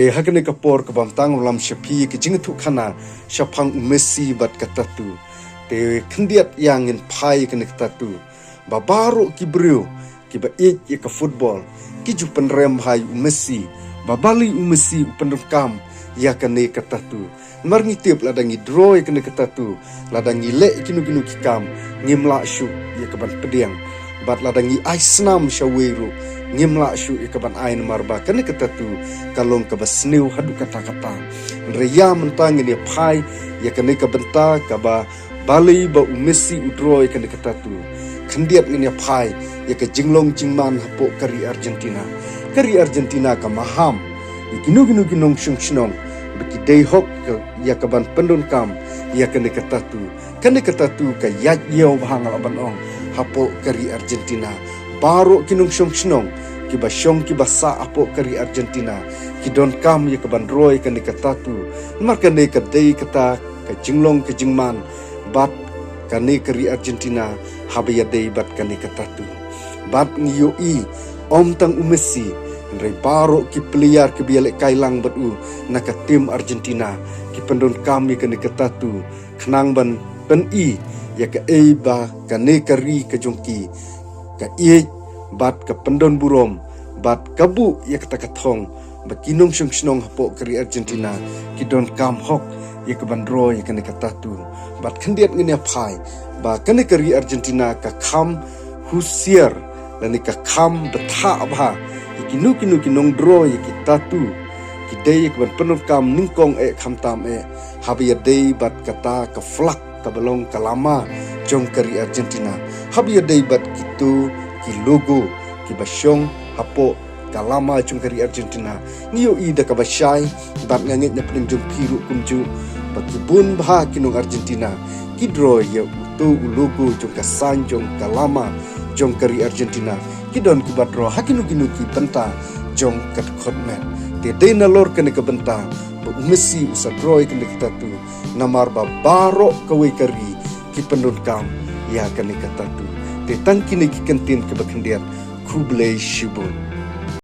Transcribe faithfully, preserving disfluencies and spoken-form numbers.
Te ha kane ka por kaba mynta ngan lam sha phi ka jingïathuhkhana shaphang u Messi bad ka tattoo. Te khyndiat ïa ngin phai ïa kane ka tattoo. Ba baroh ki briew kiba ïeit ïa ka football ki ju pynrem bha ïa u Messi. Ba balei u Messi u pyndonkam ïa kane ka tattoo. Namar ngi tip lada ngi draw ïa kane ka tattoo, lada ngi leh ïa kino kino ki kam, ngim lah shuh ïa ka ban pdiang. Bad lada ngi ai snam sha uwei ruh, ngim lah shuh ïa ka ban ai namar ba kane ka tattoo ka long kaba sniew haduh katta katta. Hynrei ïa mynta ngin ïa phai ïa kane ka bynta kaba balei ba u Messi u draw ïa kane ka tattoo. Khyndiat ngin ïa phai ïa ka jinglong jingman hapoh ka ri Argentina. Ka ri Argentina ka maham ïa kino kino ki nongshong shnong ba ki dei hok ka, ïa ka ban pyndonkam ïa kane ka tattoo. Kane ka tattoo ka ïaid ïew bha nga lah ban ong hapoh ka ri Argentina. Baroh ki nongshong shnong kiba shong kiba sah hapoh ka ri Argentina ki donkam ïa ka ban draw ïa kane ka tattoo. Namar kane ka dei kata ka jinglong ka jingman bad kane ka ri Argentina haba ïadei bad kane ka tattoo. Bad ngi ïohi ym tang u Messi, hynrei baroh ki player kiba ïalehkai lang bad u na ka team Argentina ki pyndonkam ïa kane ka tattoo khnang ban pyni ïa kaei ba kane ka ri ka jong ki ka ïeit bad ka pyndon burom bad ka buh ïa kata ka thong ba ki nongshong shnong hapoh ka ri Argentina ki donkam hok ïa ka ban draw ïa kane ka tattoo. Bad khyndiat ngin ïa phai ba kane ka ri Argentina ka kham husiar lane ka kham bthah bha ïa kino kino ki nong draw ïa ki tattoo. Ki dei ïa ka ban pyndonkam nyngkong eh khamtam eh haba ïadei bad kata ka flag kaba long ka lama jong ka ri Argentina. Haba ïadei bad kito ki logo kiba shong hapoh ka lama jong ka ri Argentina. Ngi ïohi da kaba shai bad nga ngeit na pdeng jong phi ruh kumjuh ba ki bun bha ki nong Argentina ki draw ïa uto u logo jong ka sign jong ka lama jong ka ri Argentina. Ki don kiba draw ha kino kino ki bynta jong ka dkhot met. Te dei nalor kane ka bynta ba u Messi u sa draw ïa kane ka tattoo. Namar ba baroh kawei ka ri ki pyndonkam ïa kane ka tattoo. Te tang kine ki kyntien kiba khyndiat. Khublei shibun.